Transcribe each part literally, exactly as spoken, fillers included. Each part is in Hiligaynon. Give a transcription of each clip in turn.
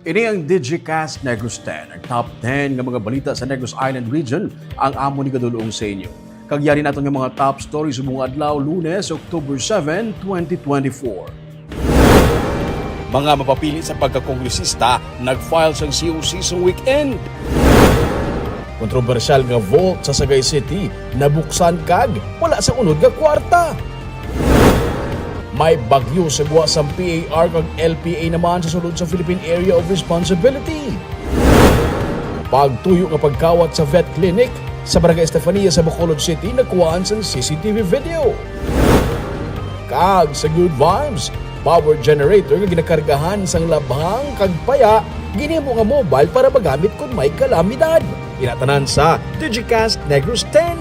Ini ang Digicast Negros ten, ang top ten nga mga balita sa Negros Island Region ang amon igadul-ong sa inyo. Kag yari naton nga mga top story subong adlaw, Lunes, October seven, twenty twenty-four. Mga mapapili sa pagkakongresista nag-file sang C O C sa weekend. Kontrobersyal nga vault sa Sagay City nabuksan kag wala sang unod nga kwarta. May bagyo sa gwa sang P A R kag L P A naman sa sulod sa Philippine Area of Responsibility. Pagtuyo nga pagkawat sa vet clinic sa Barangay Estefania sa Bacolod City nagkuhaan sang C C T V video. Kag sa Good Vibes, power generator nga ginakargahan sang labhang kag paya, ginhimo nga mobile para magamit kon may kalamidad. Ina tanan sa Digicast Negros ten.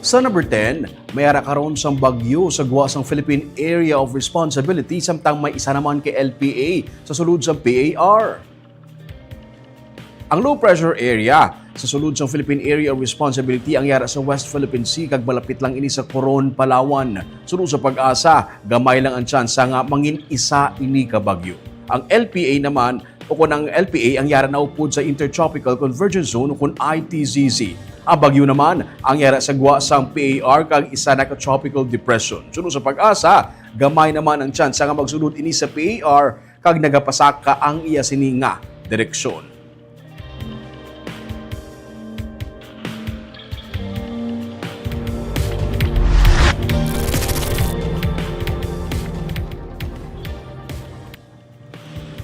Sa number ten, may ara karon sang bagyo sa gwa sang Philippine Area of Responsibility, samtang may isa naman ka L P A sa sulod sang P A R. Ang low pressure area sa sulod sang Philippine Area of Responsibility ang yara sa West Philippine Sea kag malapit lang ini sa Coron, Palawan. Suno sa PAGASA, gamay lang ang tsansa nga mangin-isa ini ka bagyo. Ang L P A naman, o kon ang L P A ang yara naupod sa Intertropical Convergence Zone o kon I T Z Z. Ang bagyo naman ang yara sa gwa sang P A R kag isa na ka tropical depression. Suno sa PAGASA, gamay naman ang tsansa nga magsulod ini sa P A R kag nagapasaka ang iya sini nga direksyon.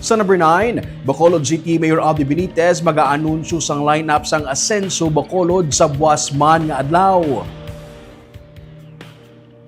Sa number nine, Bacolod City Mayor Abby Benitez mag-aanunsyo sang lineup sang Asenso Bacolod sa buas man nga adlaw.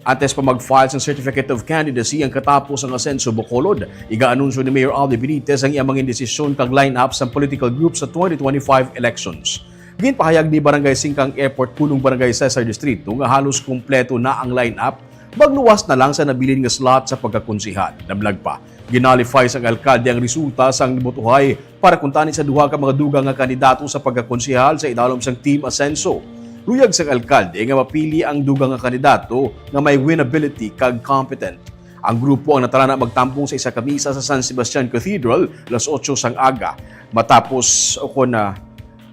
Antes pa mag-file sang Certificate of Candidacy ang katapo sang Asenso Bacolod, iga-anunsyo ni Mayor Abby Benitez ang iya mga desisyon kag lineup sang political group sa twenty twenty-five elections. Ginpahayag ni Barangay Singkang Airport Punong Barangay Cesar Distrito nga halos kompleto na ang lineup magluwas na lang sa nabilin nga slot sa pagkakonsehal. Nablag pa, ginalify sang alkalde ang resulta sang botohay para kuntani sa duha ka mga dugang nga kandidato sa pagkakonsehal sa idalom sang Team Asenso. Luyag sang alkalde nga mapili ang dugang nga kandidato nga may winnability kag competent. Ang grupo ang natalana magtampong sa isa ka misa sa San Sebastian Cathedral, las otso sang aga. Matapos, o kon, ah,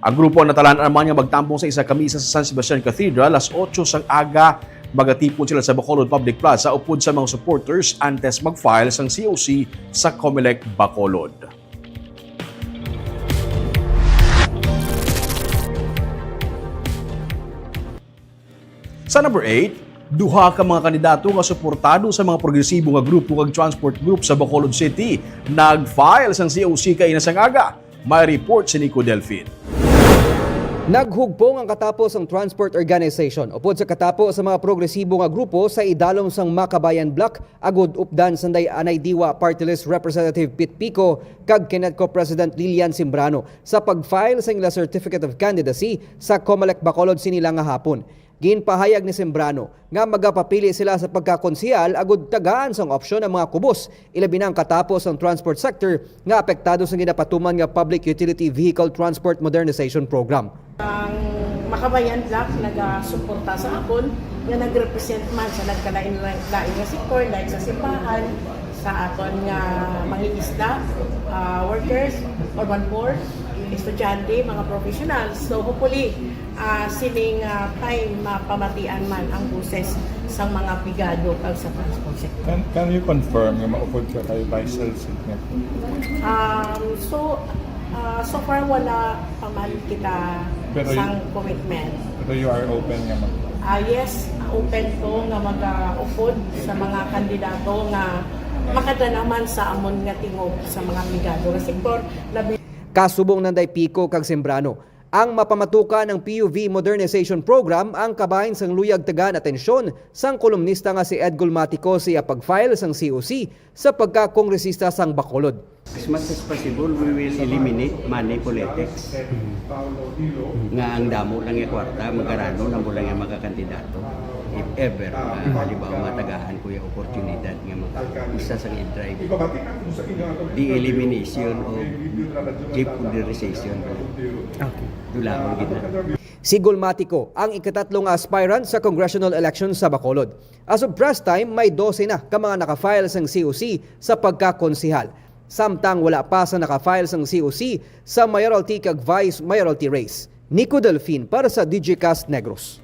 ang grupo ang natalaan naman nga magtampong sa isa ka misa sa San Sebastian Cathedral, las otso sang aga. Magatipon sila sa Bacolod Public Plaza upod sa mga supporters antes mag-file sang C O C sa Comelec Bacolod. Sa number eight, duha ka mga kandidato nga suportado sa mga progresibo nga grupo kag transport group sa Bacolod City nag-file sang C O C kaina sang aga. May report si Nico Delfin. Naghugpong ang katapo sang Transport Organization upod sa katapo sa mga progresibo nga grupo sa idalom sang Makabayan Bloc, agud updan sanday anay Diwa Party List Representative Pete Pico kag Kinetco President Lilian Simbrano sa pag-file sang ila Certificate of Candidacy sa Comelec Bacolod sini lang nga hapon. Ginpahayag ni Sembrano nga magapapili sila sa pagkakonsehal agud tagaan sang opsyon ang mga kubos, ilabi na ang katapo sang transport sector nga apektado sa ginapatuman nga Public Utility Vehicle Transport Modernization Program. Ang Makabayan Bloc nagasuporta sa akon nga nag-represent man sa nagkalain-lain nga sektor, like sa simbahan, sa aton nga mangingisda, ah, workers, urban poor, estudyante, mga professionals. So hopefully, ah, sining, ah, time mapamatian man ang boses sang mga pigado kag sa transport sector. Can, can you confirm nga maupod ka kay Vice Chair Signet? Um, so, ah, so far wala pa man kita Pero y- sang commitment. Pero you are open nga mag- Ah, yes, open ko nga mag-upod sa mga kandidato nga makadala man sa amon nga tingog sa mga pigado nga sektor, labi Kasubong nanday Pico kag Sembrano, ang mapamatukan ang P U V Modernization Program ang kabahin sang luyag tagaan atensyon sang kolumnista nga si Ed Gulmatico sa iya pag-file sang C O C sa pagkakongresista sang Bacolod. As much as possible, we will eliminate money politics. Nga ang damo lang nga kwarta, magaranon ang mo lang nga makakandidato. If ever, nga, halimbawa, matagaan ko yung oportunidad nga mag-, isa sa i-drive. The elimination of jeep modernization. Okay. Dulangon kita. Si Gulmatico ang ikatatlo nga aspirant sa congressional election sa Bacolod. As of press time, may dose na ka mga naka-file sang C O C sa pagkakonsehal. Samtang wala pa sa naka-file sang C O C sa mayoralty kag vice mayoralty race. Nico Delfin para sa Digicast Negros.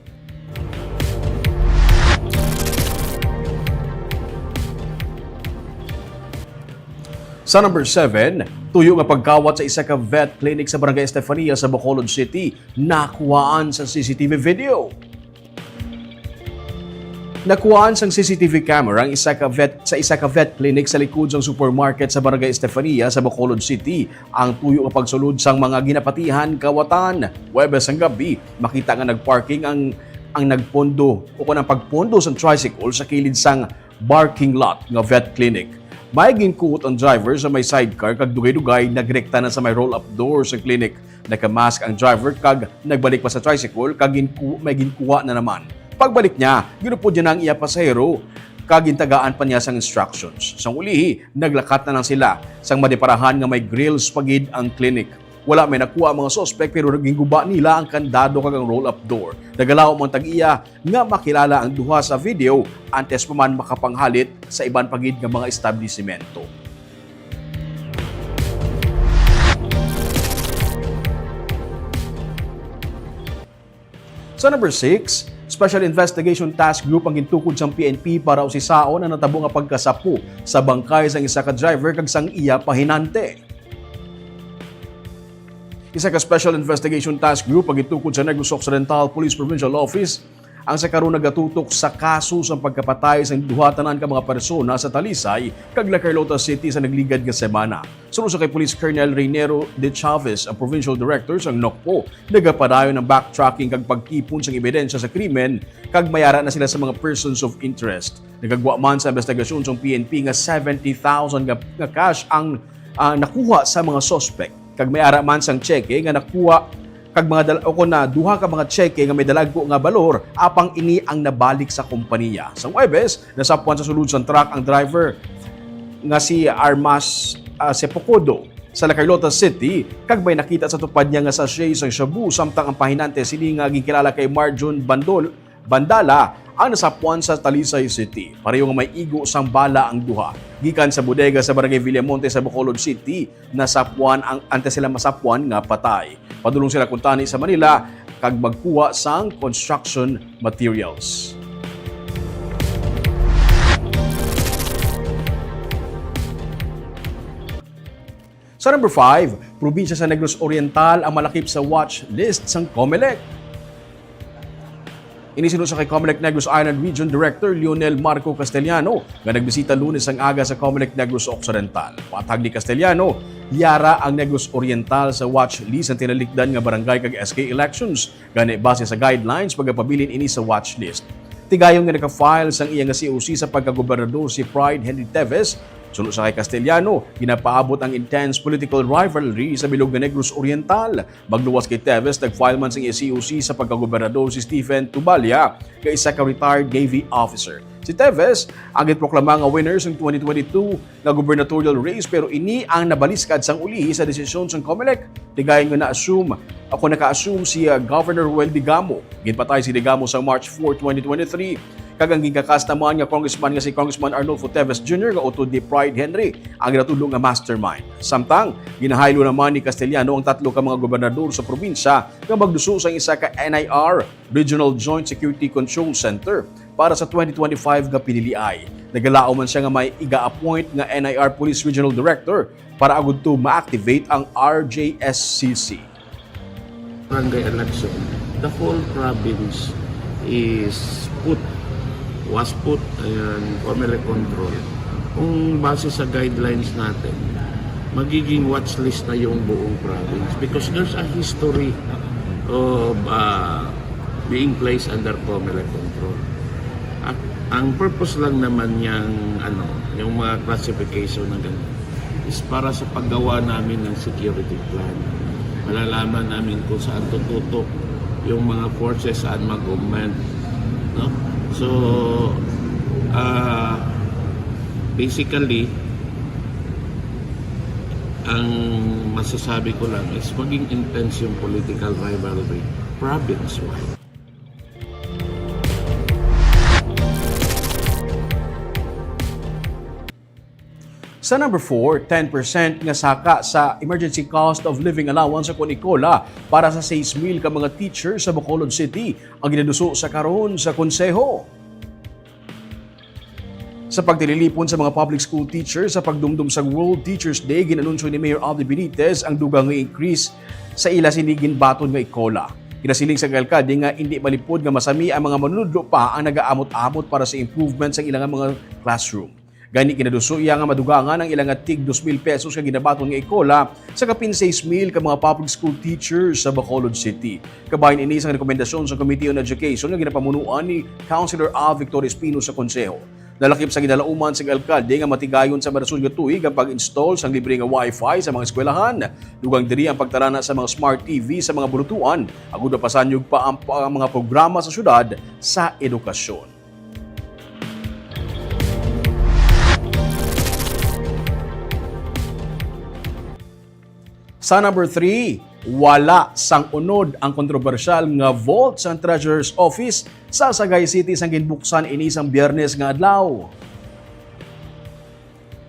Sa number seven, tuyo nga pagkawat sa isa ka vet clinic sa Barangay Estefania sa Bacolod City, nakuhaan sa C C T V video. Nakuhaan sang C C T V camera ang isa ka vet, sa isa ka vet clinic sa likod sang supermarket sa Barangay Estefania sa Bacolod City ang tuyo nga pagsulod sang mga ginapatihan kawatan. Huwebes sang gabi, makita nga nagparking ang, ang nagpondo o kon ang pagpondo sang tricycle sa kilid sang parking lot nga vet clinic. May ginkuot ang driver sa may sidecar kag dugay-dugay nagrekta na sa may roll-up door sa clinic. Naka-mask ang driver kag nagbalik pa sa tricycle kag ginku-, may ginkuha na naman. Pagbalik niya, ginupod niya na ang iya pasahero kag gintagaan pa niya sang instructions. Sang ulihi, naglakat na lang sila sang madiparahan nga may grills pa gid ang clinic. Wala may nakuha ang mga suspek, pero ginguba nila ang kandado kag ang roll-up door. Nagalaom ang tag-iya nga makilala ang duha sa video antes pa man makapanghalit sa iban pa gid nga mga establisimento. Sa number six, Special Investigation Task Group ang gintukod sang P N P para usisaon ang natabo nga pagkasapo sa bangkay sang isa ka driver kag sang iya pahinante. Isa ka Special Investigation Task Group ang gitukod sa Negros Occidental Police Provincial Office ang sa karon nagatutok sa kaso sang pagkapatay sang duha tanan ka mga persona sa Talisay kag La Carlota City sa nagligad nga semana. Suno sa kay Police Colonel Reynero de Chavez, ang Provincial Director sang NOCPO, nagapadayon ang backtracking kag pagtipon sang ebidensya sa krimen, kag may ara na sila sa mga persons of interest. Nagagwa man sa investigasyon sang P N P nga seventy thousand nga, nga cash ang, ah, nakuha sa mga suspek, kag may ara man sang tseke nga nakuha kag mga dal-, o kon na duha ka mga tseke nga may dalagko nga balor, apang ini ang nabalik sa kompanya. Sang Huwebes, nasapuan sa sulod sang truck ang driver nga si Armas, ah, Sepocodo sa La Carlota City, kag may nakita sa tupad niya nga sachet sang shabu, samtang ang pahinante sini nga ginkilala kay Marjon Bandol, Bandala ang nasapuan sa Talisay City. Pareho nga may igo sang bala ang duha. Gikan sa bodega sa Barangay Villamonte sa Bacolod City, nasapuan ang, antes sila masapuan nga patay. Padulong sila kuntani sa Manila kag magkuha sang construction materials. Sa number five, probinsya sa Negros Oriental ang malakip sa watch list sang Comelec. Ini sinuno sa kay Comelec Negros Island Region Director Lionel Marco Castellano, nga nagbisita Lunes ang aga sa Comelec Negros Occidental. Matag ni Castellano, yara ang Negros Oriental sa watch list ang tinalikdan nga barangay kag S K elections. Gani, base sa guidelines, pagapabilin ini sa watch list. Tigayon nga naka-file sang iya nga C O C sa pagkagobernador si Pride Henry Teves. Suno sa kay Castellano, ginapaabot ang intense political rivalry sa bilog nga Negros Oriental. Magluwas kay Teves, nag-file man sang iya C O C sa pagkagobernador si Stephen Tubalia, nga isa ka retired Navy officer. Si Teves ang ginproklama nga winner sang twenty twenty-two nga gubernatorial race, pero ini ang nabaliskad sang ulihi sa desisyon sang Comelec. Tigayon nga na-assume, ako naka-assume si, ah, Governor Roel Digamo. Ginpatay si Digamo sa March four, twenty twenty-three, kag ang ginkakas naman nga congressman nga si Congressman Arnulfo Teves Junior nga utod ni Pride Henry ang ginatudlo nga mastermind. Samtang, ginahaylo naman ni Castellano ang tatlo ka mga gobernador sa probinsya nga magduso sang isa ka N I R, Regional Joint Security Control Center, para sa twenty twenty-five nga piniliay. Nagalaom man siya nga may iga-appoint nga N I R Police Regional Director para agud to ma-activate ang R J S C C. Barangay election, the whole province is put, was put in Comelec control. Kung base sa guidelines natin, magiging watch list na yung buong province because there's a history of, uh, being placed under Comelec control. At ang purpose lang naman niyang, ano, yung mga classification na ganun is para sa paggawa namin ng security plan. Malalaman namin kung saan tututok yung mga forces, saan mag-augment, no? So, ah, basically, ang masasabi ko lang is maging intense yung political rivalry. province-wide. Sa number four, ten percent nga saka sa emergency cost of living allowance o kon ECOLA para sa sais mil ka mga teacher sa Bacolod City ang ginaduso sa karon sa konseho. Sa pagtililipon sa mga public school teacher sa pagdumdom sa World Teachers Day, gin-anunsyo ni Mayor Aldi Benitez ang dugang nga increase sa ila sini ginbaton nga ECOLA. Ginasiling sang alkalde nga indi malipod nga masami ang mga manunodlo pa ang nagaamot-amot para sa improvement sang ila nga mga classroom. Gani, ginaduso iya nga madugangan ang ila nga tig dos mil pesos nga ginabaton nga ECOLA sa kapin sais mil ka mga public school teachers sa Bacolod City. Kabahin ini sang rekomendasyon sa Committee on Education nga ginapamunuan ni Councilor Al Victor Espino sa konseho. Nalakip sa ginalauman sang alkalde nga matigayon sa marason nga tuig ang pag-install sang libre nga wifi sa mga eskwelahan. Dugang diri ang pagtalana sa mga smart T V sa mga bulutuan, agud mapasanyog pa ang, pa ang mga programa sa syudad sa edukasyon. Sa number three, wala sang unod ang kontrobersyal nga vault sang Treasurer's Office sa Sagay City sang ginbuksan ini sang Biyernes nga adlaw.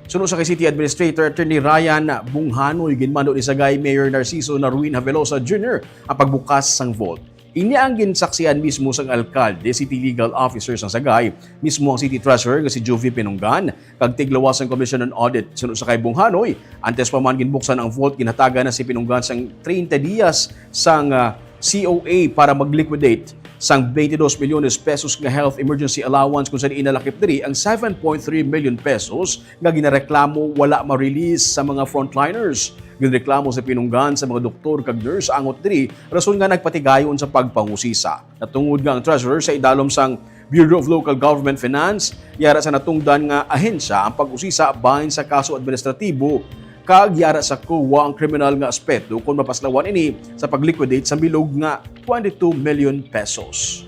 Suno sa kay City Administrator Attorney Ryan Bunghanoy, ginmando ni Sagay Mayor Narciso Narwin Havelosa Junior ang pagbukas sang vault. Ini ang ginsaksihan mismo sang alkalde, city legal officer sang Sagay, mismo ang city treasurer nga si Juvie Pinunggan, kag tiglawas sang Commission on Audit. Suno sa kay Bunghanoy, antes pa man ginbuksan ang vault, ginhatagan na si Pinunggan sang treinta dias sang, ah, C O A para mag-liquidate sang twenty-dos milyones pesos nga health emergency allowance, kung sa diin nalakip diri ang seven point three million pesos nga ginareklamo wala ma-release sa mga frontliners. Ginreklamo si Pinunggan sa mga doktor kag nurse angot diri, rason nga nagpatigayon sa pagpangusisa. Natungod nga ang treasurer sa idalom sang Bureau of Local Government Finance, yara sa natungdan nga ahensya ang pag-usisa bahin sa kaso administratibo kag yara sa COA ang kriminal nga aspeto kon mapaslawan ini sa pag-liquidate sa bilog nga twenty-two million pesos.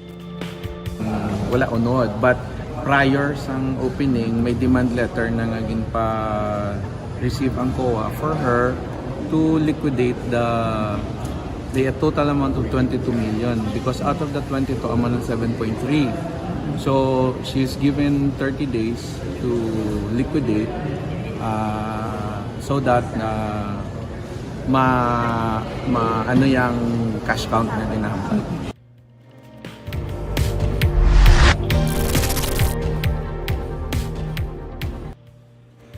Mm, wala unod. But prior sang opening, may demand letter na nga ginpa-receive ang COA for her to liquidate the the total amount of twenty-two million, because out of the twenty-two, amo nang seven point three. So, she's given thirty days to liquidate, ah, so that, ah, ma, ma, ano, yung cash count na ginahambal.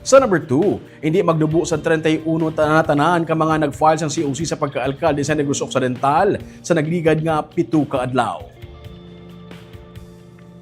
Sa number two, hindi magnubo sa treinta y uno tanan-tanan ka mga nag-file sang C O C sa pagkaalkalde sa Negros Occidental sa nagligad nga pito ka adlaw.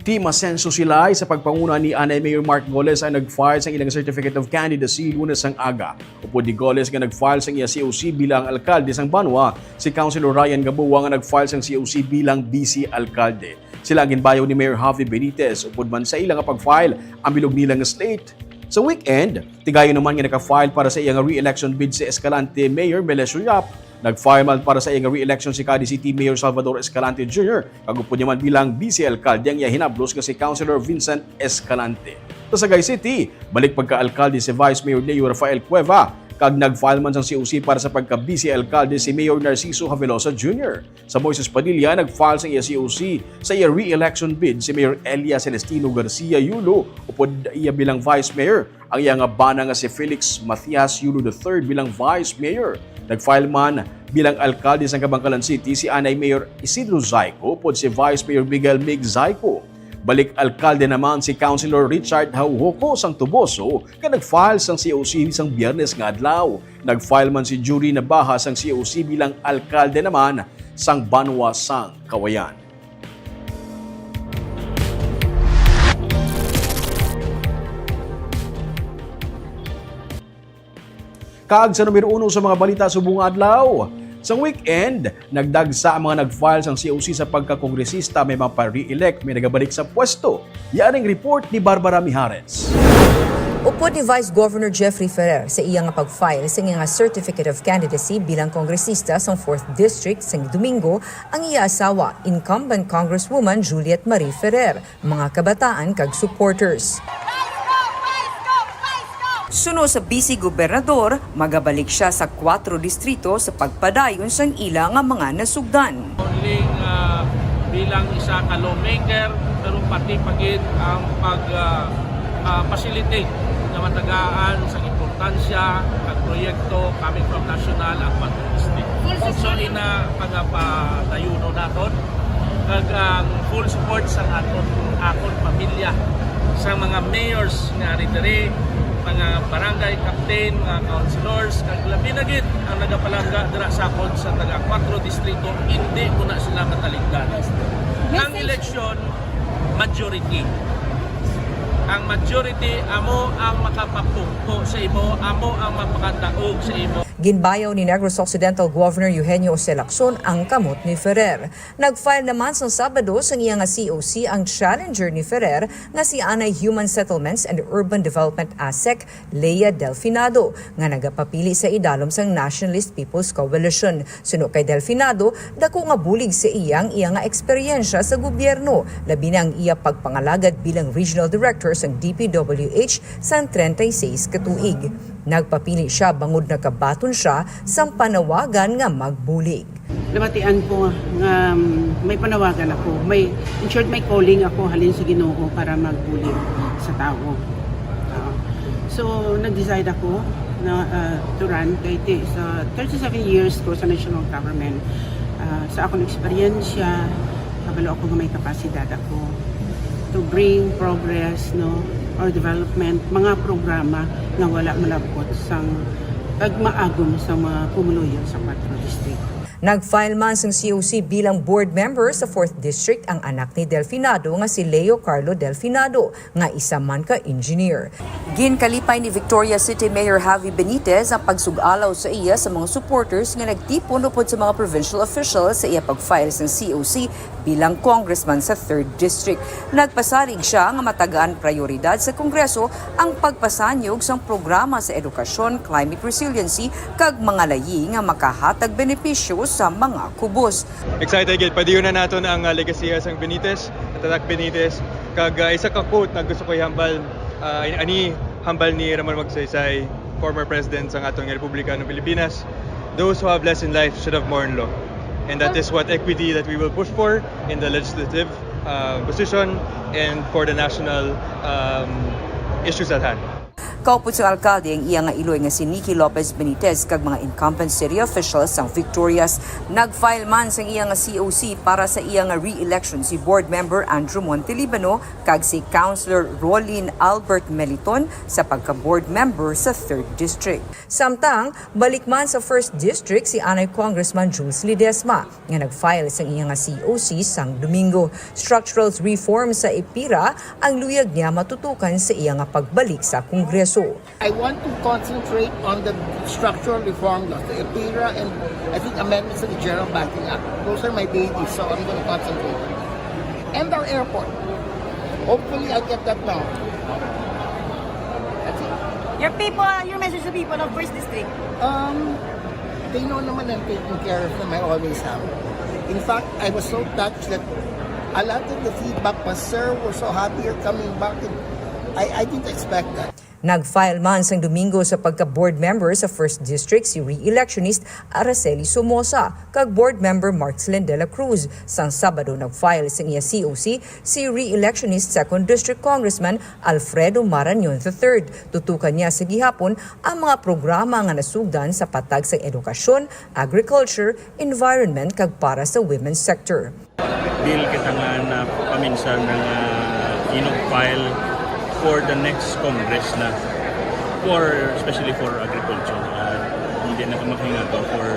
Team Asenso Silay sa pagpanguna ni anay Mayor Mark Goles ang nag-file sang ilang Certificate of Candidacy Lunes sang aga. Upod ni Goles nga nag-file sang iya C O C bilang alkalde sang banwa, si Councilor Ryan Gamboa nga nag-file sang C O C bilang vice alkalde. Sila ang ginbayaw ni Mayor Javi Benitez. Upod man sa ila nga pag-file ang bilog nila nga slate. Sa weekend, tigayon naman nga naka-file para sa iya nga re-election bid si Escalante Mayor Melesio Yap. Nag-file man para sa iya nga re-election si Cadiz City Mayor Salvador Escalante Junior, kag upod niya man bilang vice alkalde ang iya hinablos nga si Councilor Vincent Escalante. Sa Sagay City, balik pagka-alkalde si Vice Mayor Leo Rafael Cueva, kag nag-file man sang C O C para sa pagka-vice alkalde si Mayor Narciso Havelosa Junior. Sa Moises Padilla, nag-file sang iya C O C sa iya re-election bid si Mayor Elia Celestino Garcia Yulo upod iya bilang Vice Mayor. Ang iya nga bana nga si Felix Matias Yulo the third bilang Vice Mayor. Nag-file man bilang alkalde sang Kabankalan City si anay Mayor Isidro Zayco upod si Vice Mayor Miguel Mig Zayco. Balik alkalde naman si Councilor Richard Hauhoko sang Toboso nga nag-file sang C O C sang Biyernes nga adlaw. Nag-file man si Judy Nabaha sang C O C bilang alkalde naman sang banwa sang Kawayan. Kag sa numero uno sa mga balita subong nga adlaw, sa weekend, nagdagsa ang mga nag-file sang C O C sa pagkakongresista, may mapa-re-elect, may nagabalik sa pwesto. Yaring report ni Barbara Mijares. Upod ni Vice Governor Jeffrey Ferrer sa iya nga pag-file sa iya nga Certificate of Candidacy bilang kongresista sang fourth District sang Domingo ang iya asawa, incumbent Congresswoman Juliet Marie Ferrer, mga kabataan kag supporters. Suno sa Vice Gobernador, magabalik siya sa kwatro distrito sa pagpadayon sang ila nga mga nasugdan. Ning, ah, bilang isa ka lawmaker, pero pati pa gid ang pag, ah, ah, facilitate nga matagaan sa importansya kag proyekto coming from national ang pag-, so ina pagapadayonon naton kag ang full support sa aton, akon pamilya, sa mga mayors nga ari diri, mga barangay captain, mga councilors, kag labi na gid ang nagapalangga dira sa akon sa taga Cuatro Distrito, hindi ko na sila mataligdan. Ang eleksyon, majority. Ang majority amo ang makapapungko sa imo, amo ang mapakadaog sa imo. Ginbayaw ni Negros Occidental Governor Eugenio Jose Lacson ang kamot ni Ferrer. Nag-file naman sang Sabado sang iya nga C O C ang challenger ni Ferrer nga si anay Human Settlements and Urban Development ASEC Lea Delfinado, nga nagapapili sa idalom sang Nationalist People's Coalition. Suno kay Delfinado, dako nga bulig sa iya ang iya nga eksperyensya sa gobyerno, labi na ang iya pagpangalagad bilang regional director sang D P W H sang treinta y seis ka tuig. Nagpapili siya bangod nakabaton siya sang panawagan nga magbulig. Nabatian ko nga, um, may panawagan ako. May, in short, may calling ako halin sa Ginoo para magbulig sa tawo. Ah, so, nag-decide ako na, ah, to run kay ti-, sa thirty-seven years ko sa national government, ah, sa akong eksperyensya, kabalo ako nga may kapasidad ako to bring progress, no, or development, mga programa nga wala malabot sang kag maagom sa mga pumuluyo sa Cuatro District. Nag-file man sang C O C bilang board member sa fourth District ang anak ni Delfinado nga si Leo Carlo Delfinado, nga isa man ka engineer. Ginkalipay ni Victoria City Mayor Javi Benitez ang pagsug-alaw sa iya sa mga supporters nga nagtipon upod sa mga provincial officials sa iya pag-file sang C O C bilang congressman sa third District. Nagpasarig siya nga matagaan prayoridad sa Kongreso ang pagpasanyog sang programa sa edukasyon, climate resiliency, kag mga layi nga makahatag benepisyo sa mga kubos. Excited gid, padayonon naton ang, ah, legasiya sang Benitez, Tatak Benitez, kag, ah, isa ka quote na gusto ko ihambal, ah, ani hambal ni Ramon Magsaysay, former president sang aton nga Republika ng Pilipinas, "Those who have less in life should have more in law." And that is what equity that we will push for in the legislative, uh, position and for the national, um, issues at hand. Kaupod sang alkalde ang iya nga iloy nga si Nikki Lopez Benitez kag mga incumbent city officials sang Victorias. Nag-file man sang iya nga C O C para sa iya nga re-election si Board Member Andrew Montelibano kag si Councilor Rolin Albert Meliton sa pagka-board member sa third District. Samtang, balik man sa first District si anay Congressman Jules Ledesma, nga nag-file sang iya nga C O C sang Domingo. Structural reform sa EPIRA ang luyag niya matutukan sa iya nga pagbalik sa Kongreso. I want to concentrate on the structural reform laws, the EPIRA, and I think amendments to the General Banking Act. Those are my babies, so I'm gonna concentrate on that. And our airport. Hopefully, I'll get that now. That's it. Your people, your message to people of First District. Um, they know naman I'm taking care of them. I always have. In fact, I was so touched that a lot of the feedback was, "Sir, we're so happy you're coming back." And I, I didn't expect that. Nag-file man sang Domingo sa pagka-board member sa first District si re-electionist Araceli Somoza kag board member Marcelin de la Cruz. Sang Sabado, nag-file sang iya C O C si re-electionist second District Congressman Alfredo Marañon the third. Tutukan niya sa gihapon ang mga programa nga nasugdan sa patag sa edukasyon, agriculture, environment, kag para sa women's sector. Dili kita nga na paminsan na nga inug-file for the next Congress na, for, especially for agriculture. Ah, hindi na ka makahingagaw for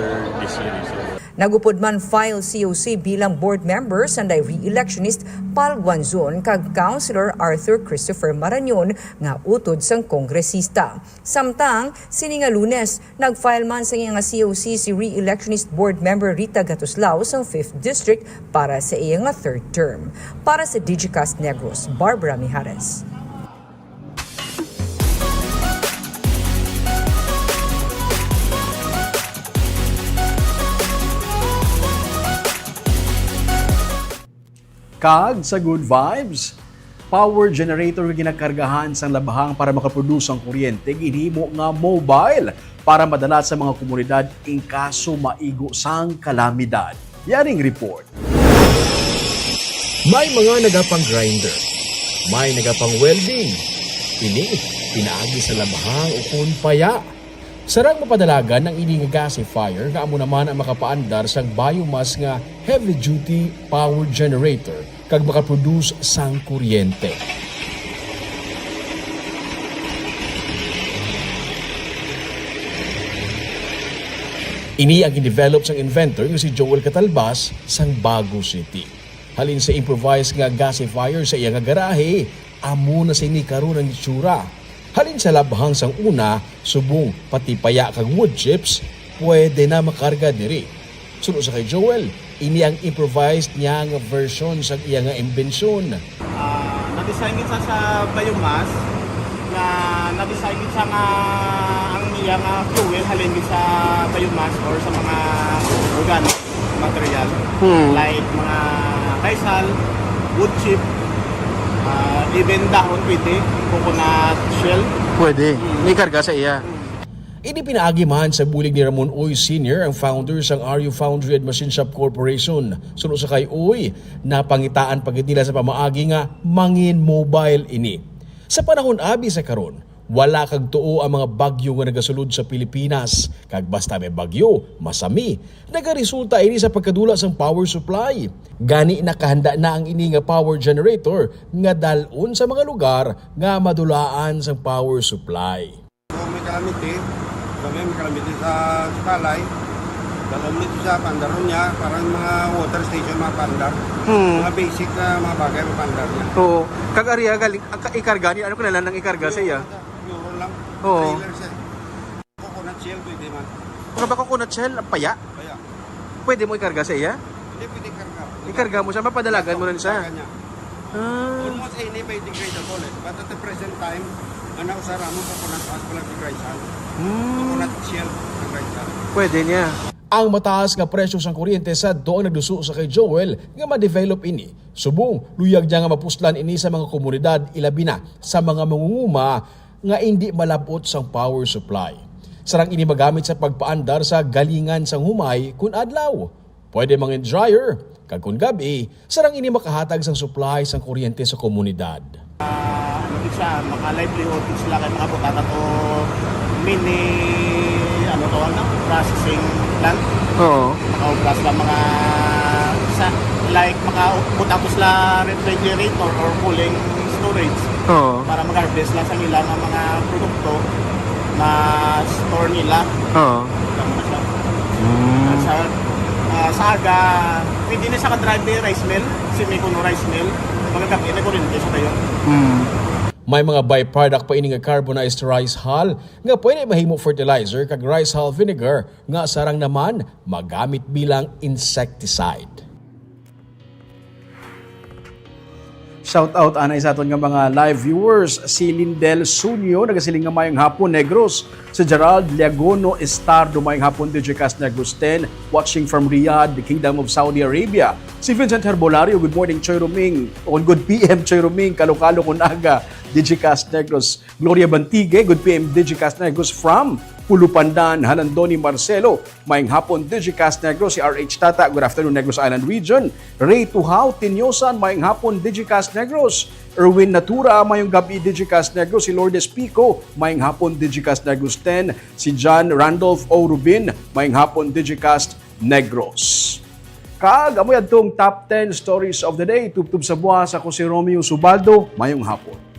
this year. So, nag-upod man file C O C bilang board member sanday re-electionist Pal Guanzon kag Councilor Arthur Christopher Marañon nga utod sang kongresista. Samtang, sini nga Lunes, nag-file man sa iya nga C O C si re-electionist board member Rita Gatuslao sang fifth District para sa iya nga third term. Para sa Digicast Negros, Barbara Mijares. Kag sa good vibes, power generator nga ginakargahan sang labahang para makaproduce ang kuryente ginhimo nga mobile para madala sa mga komunidad in kaso maigo sang kalamidad. Yaring report. May mga nagapang-grinder, may nagapang-welding. Ini pinaagi sa labhang ukon paya. Sarang mapadalagan ang ini nga gasifier nga amo naman ang makapaandar sang biomass nga heavy-duty power generator kag makaproduce sang kuryente. Ini ang gin-develop sang inventor nga si Joel Catalbas sang Bago City. Halin sa improvised nga gasifier sa iya nga garahe, amo na sini karon ang itsura. Halin sa labhang sang una, subong pati paya kag wood chips, pwede na makarga diri. Suno sa kay Joel, ini ang improvised niya nga version sa iya nga imbensyon. Ah, na-design gid sa, sa biomass, na na-design gid sa nga ang iya nga fuel halin gid sa biomass or sa mga organic material, Hmm. like mga kaisal, wood chip, ah, even dahon pwede, coconut shell. Pwede. Hmm. May karga sa iya. Ini pinaagi man sa bulig ni Ramon Uy Senior, ang founder sang Ario Foundry and Machine Shop Corporation. Suno sa kay Uy, napangitaan pa gid nila sa pamaagi nga mangin mobile ini. Sa panahon abi sa karon, wala kag tuo ang mga bagyo nga nagasulod sa Pilipinas, kag basta may bagyo, masami, nagaresulta ini sa pagkadula sang power supply. Gani nakahanda na ang ini nga power generator nga dal-on sa mga lugar nga madulaan sang power supply. Kung may calamity, kami may calamity sa Sukalay, dalom nito siya, pandaron niya, parang mga water station, mga pandar. Hmm. Mga basic na mga bagay, mga pandar niya. Oo. Kag ariya, galing, ang ka-, ikarga ni, ano, kinahanglan nang ikarga sa iya? Euro lang. Oo. Trailer siya. Coconut shell, pwede man. Ano ba coconut shell? Ang paya? Paya. Pwede mo ikarga sa iya? Hindi pwede karga. Ikarga mo siya, mapadalagan mo rin siya. Karga niya. Ah. Almost any biodegradable eh. But at the present time, ang nausara mo, coconut ash, wala degradable. Hmm. Coconut shell, degradable. Pwede niya. Ang mataas nga presyo sang kuryente sadto ang nagduso sa kay Joel nga ma-develop ini. Subong, luyag niya nga mapuslan ini sa mga komunidad, ilabi na sa mga mangunguma nga indi malab-ot sang power supply. Sarang ini magamit sa pagpaandar sa galingan sang humay kun adlaw. Pwede mangin dryer, kag kun gab-i, sarang ini makahatag sang supply sang kuryente sa komunidad. Ah, ano gid siya, maka-livelihood gid sila kay mga butata to mini, ano tawag na, processing plant. Oo. Makaubra sila mga, sa, like, makaubra to sila refrigerator or cooling storage Oo. para mag-harvest lang sa nila nga mga produkto na store nila. Oo. Ganun na siya. Mm. Sa, ah, sa aga, pwede na siya ka-drive ni rice mill, semi kuno rice mill, magagabi na kuryente siya kayo. Mm. May mga byproduct pa ini nga carbonized rice hull nga pwede mahimo fertilizer kag rice hull vinegar nga sarang naman magamit bilang insecticide. Shout out anay sa aton nga mga live viewers, si Lindel Sunyo nagasiling nga mayong hapon, Negros. Si Gerald Liagono Estardo, mayong hapon, Digicast Negros ten, watching from Riyadh, the Kingdom of Saudi Arabia. Si Vincent Herbolario, good morning, Choy Roming, o good P M, Choy Roming, Kalo-Kalo kun aga, Digicast Negros. Gloria Bantigue, good P M, Digicast Negros from Pulupandan. Halandoni Marcelo, mayong hapon, Digicast Negros. Si R H Tata, good afternoon, Negros Island Region. Ray Tuhao Tinyosan, mayong hapon, Digicast Negros. Erwin Natura, mayong gabi, Digicast Negros. Si Lourdes Pico, mayong hapon, Digicast Negros ten. Si John Randolph O Rubin, mayong hapon, Digicast Negros. Kag amoy adtong top ten stories of the day. Tubtob sa buwas, ako si Romeo Subaldo. Mayong hapon.